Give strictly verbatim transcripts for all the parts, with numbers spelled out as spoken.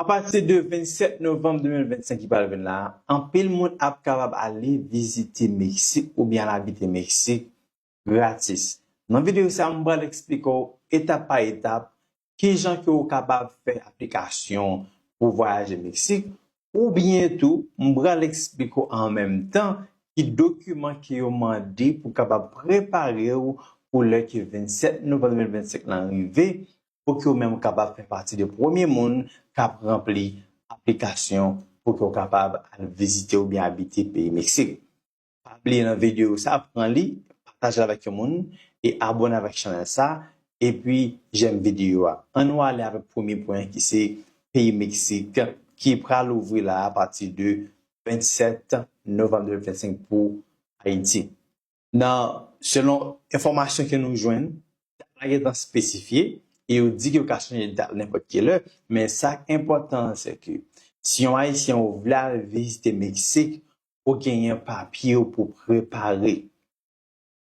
Apati de vennsèt novanm de mil vennsenk ki pral vin la, anpil moun ap kapab ale vizite Meksik oubyen al abite Meksik gratis. Nan videyo sa, m pral eksplike w etap pa etap kijan ke w kapab fè aplikasyon pou vwayaje Meksik, oubyen tou, m pral eksplike w an menm tan ki dokiman ke yo mande pou kapab prepare w pou lè ke vennsèt novanm de mil vennsenk lan rive, pou ke w menm kapab fè pati de premye moun k ap ranpli aplikasyon pou ke w kapab al vizite oubyen abite peyi Meksik. Pa bliye nan videyo sa, pran li, pataje l avèk yon moun e abòne avèk chanèl sa, epi jèm videyo a. Ann nou ale avèk premye pwen ki se peyi Meksik ki pral ouvri la apati de vennsèt novanm de mil vennsenk pou Ayiti. Nan, selon enfòmasyon ke nou jwenn, dat la gentan espesifye e yo di ke yo ka chanje dat nenpòt ki lè, men sa k enpòtan an se ke si yon Ayisyen ou vle al vizite Meksik, ou genyen papye w pou prepare.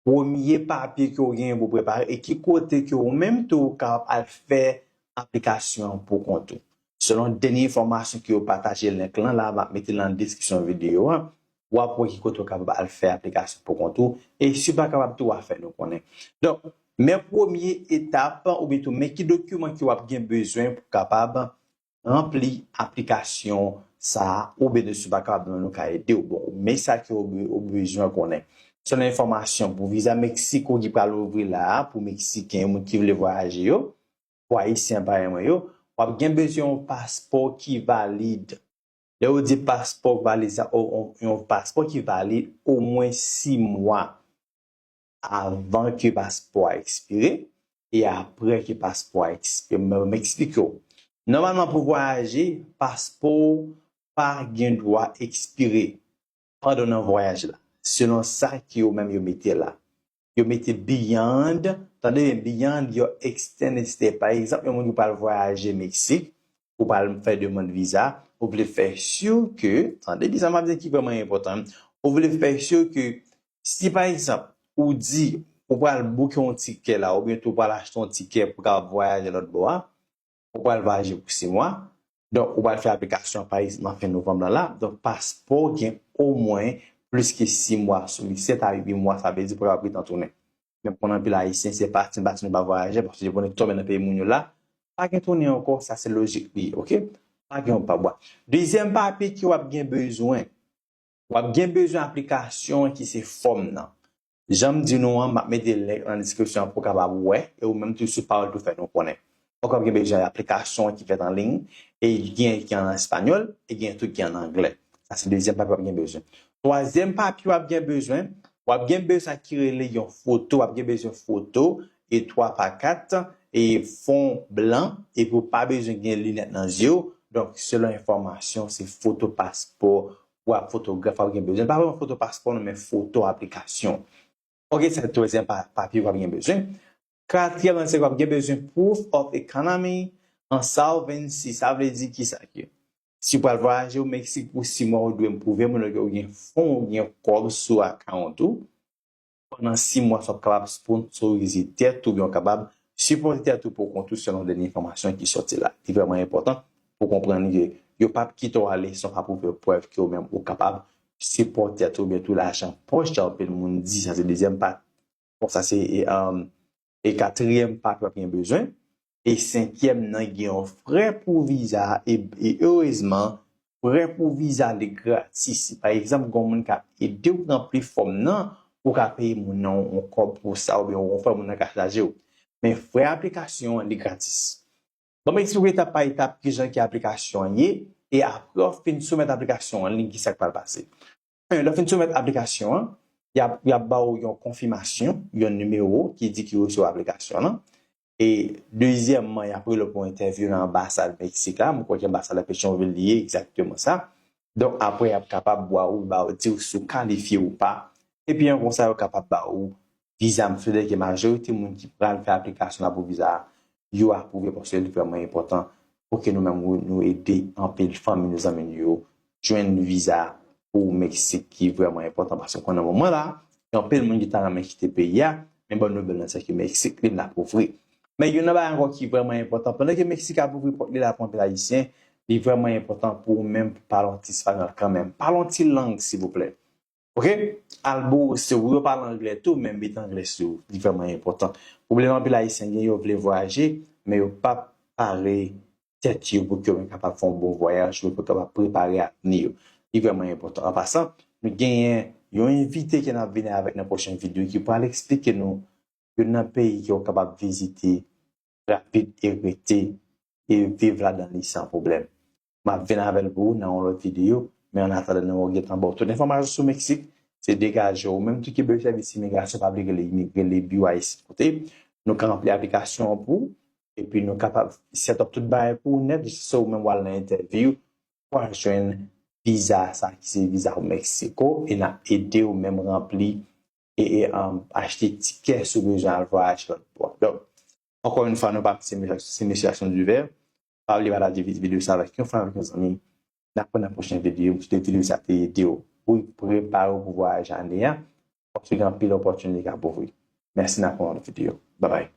Premye papye ke w genyen pou prepare e ki kote ke ou menm tou ou kapab al fè aplikasyon an pou kont ou. Selon dènye enfòmasyon ke yo pataje, link lan la, m ap mete l nan deskripsyon videyo a, w ap wè ki kote w kapab al fè aplikasyon pou kont ou. E si w pa kapab tou, w a fè nou konnen. Donk, men premye etap, oubyen tou, men ki dokiman ke w ap gen bezwen pou kapab ranpli aplikasyon sa a, oubyen tou, si w pa kapab, nou ka ede w. Bon, men sa ke w be- w bezwen konnen. Selon enfòmasyon, pou viza Meksiko ki pral ouvri la a, pou Meksiken, moun ki vle vwayaje yo, pou Ayisyen parèy mwen yo, w ap gen bezwen yon paspò ki valid. Lè yo di paspò valid, sa, o- o- yon paspò ki valid omwen sis mwa avan ke paspò a ekspire e apre ke paspò a ekspire. M, m eksplike w. Nòmalman, pou vwayaje, paspò w pa gen dwa ekspire pandan w nan vwayaj la, selon sa ke yo menm yo mete la. Yo mete beyond, tande byen, beyond your extended stay. Pa egzanp, yon moun ki pral vwayaje Meksik, ou pral fè demann viza, ou vle fè si ke, tande byen sa m ap di ki vrèman enpòtan, ou vle fè si ke si pa egzanp, ou di ou pral bouke yon tikè la, oubyen tou ou pral achte yon tikè pou kapab vwayaje lòt bò a, ou pral vwayaje pou sis mwa, donk ou pral fè aplikasyon pa egzanp nan fen novanm lan la, donk paspò w gen omwen plis ke sis mwa sou li, sèt a uit mwa, sa vle di pou kapab gentan tounen. Men m konn anpil Ayisyen, se pati, pati nou pa vwayaje, paske yo konnen tonbe nan peyi moun yo la, pa gen tounen ankò, sa se lojik li ye, oke? Pa gen yon pa bwa. Dezyèm papye ke w ap gen bezwen, w ap gen bezwen aplikasyon an ki se fòm nan. Jan m di nou an, m ap mete link nan deskripsyon an pou w kapab wè, e ou menm tou sou pawòl tou fè nou konnen. Donk w ap gen bezwen aplikasyon an ki fèt an liy, e gen ki an espanyòl, e gen tou ki an anglè. Sa se dezyèm papye w ap gen bezwen. Twazyèm papye w ap gen bezwen, w ap gen bezwen sa ki rele yon foto, w ap gen bezwen foto e twa pa kat, e fon blan, epi w pa bezwen gen linèt nan zye w. Donk, selon enfòmasyon, se foto paspò w ap fotograf w ap gen bezwen. Pa vrèman foto paspò non, men foto aplikasyon. Oke, sa se twazyèm pa- papye w ap gen bezwen. Katriyèm nan se w ap gen bezwen proof of economy and solvency. Sa vle di kisa ke si w pral vwayaje o Meksik pou sis mwa, ou dwe pwouve moun yo ke ou gen fon, ou gen kòb sou account ou. Pandan sis mwa, sa w ap kapab sponsorize tèt ou, oubyen w kapab sipòte tèt ou pou kont ou, selon dènye enfòmasyon ki sòti la. Li vrèman enpòtan pou konprann ke yo p ap kite w ale san w pa pwouve prèv ke ou menm ou kapab sipòte tèt ou, oubyen tou lajan pòch, jan anpil moun di, sa se dezyèm pa- bon, sa se e, um, e katriyèm papye w ap gen bezwen. E senkyèm nan gen yon frè pou viza a, e, e erezman, frè pou viza li gratis. Si pa egzanp, gen yon moun k ap ede w ranpli fòm nan, ou ka peye moun nan yon kòb pou sa, oubyen yon frè moun nan ka chaje w. Men frè aplikasyon an, li gratis. Ban m eksplike w etap pa etap kijan ke aplikasyon an ye, e apre w fin soumèt aplikasyon an, li ki sa k pral pase. Lè w fin soumèt aplikasyon an, y ap, y ap ba w yon konfimasyon, yon nimewo ki di ke w resevwa aplikasyon an. E dezyèmman, y ap rele w pou entèvyou nan anbasad Meksik la. Mwen kwè ke anbasad la Petyonvil li ye, egzakteman sa. Donk, apre, y ap kapab ba w, ba w, di w si w kalifye ou pa. Epi, an konsa, yo kapab ba w viza. M swete ke majorite moun ki pral fè aplikasyon la pou viza a, yo apwouve, paske li vrèman enpòtan pou ke nou menm, nou, nou ede anpil fanmi nou, zanmi nou yo jwenn viza pou Meksik ki vrèman enpòtan, paske konnen moman la, gen anpil moun ki ta renmen kite peyi a, men bòn nouvèl lan se ke Meksik li la pou ouvri. Men youn nan bagay ankò ki vrèman enpòtan, pandan ke Meksik ap ouvri pòt li la pou anpil Ayisyen, Li vrèman enpòtan pou ou menm pou pale yon ti espanyòl kanmenm. Pale yon ti lang, silvouplè. Oke? Al bou, se ou yo pale anglè tou, men met anglè sou ou. Li vrèman enpòtan. Pwoblèm anpil Ayisyen gen, yo vle vwayaje, men yo p ap pare tèt yo pou ke yo kapab fè yon bon vwayaj, pou yo kapab prepare avni yo. Li vrèman enpòtan. An pasan, nou genyen yon envite ke n ap vini avèk nan pwochen videyo ki pral eksplike nou youn nan peyi ke w kapab vizite rapid e rete e viv ladan li san pwoblèm. M ap vin avè l pou ou nan yon lòt videyo, men an atandan nou gentan ba w tout enfòmasyon sou Meksik, se degaje w. Ou menm tou ki bezwen sèvis imigrasyon, pa bliye rele imigre, rele biwo ayisyen kote. Nou ka ranpli aplikasyon an pou ou, epi nou kapab set up tout bagay pou ou nèt, jis se ou menm w al nan entèvyou, pou al jwenn viza sa ki se viza pou Meksiko, e n ap ede w menm ranpli e, e um, achte tikè si w bezwen al vwayaje lòt bò. Donk, ankò yon fwa, nou pa se mesye Jackson Divè. Pa bliye pataje videyo sa avèk yon fanmi, avèk yon zanmi. N ap wè nan pwochen videyo. M swete videyo sa te ede w pou w prepare w pou vwayaj ane a, paske gen anpil opòtinite k ap ouvri. Mèsi, n ap wè nan lòt videyo. Babay.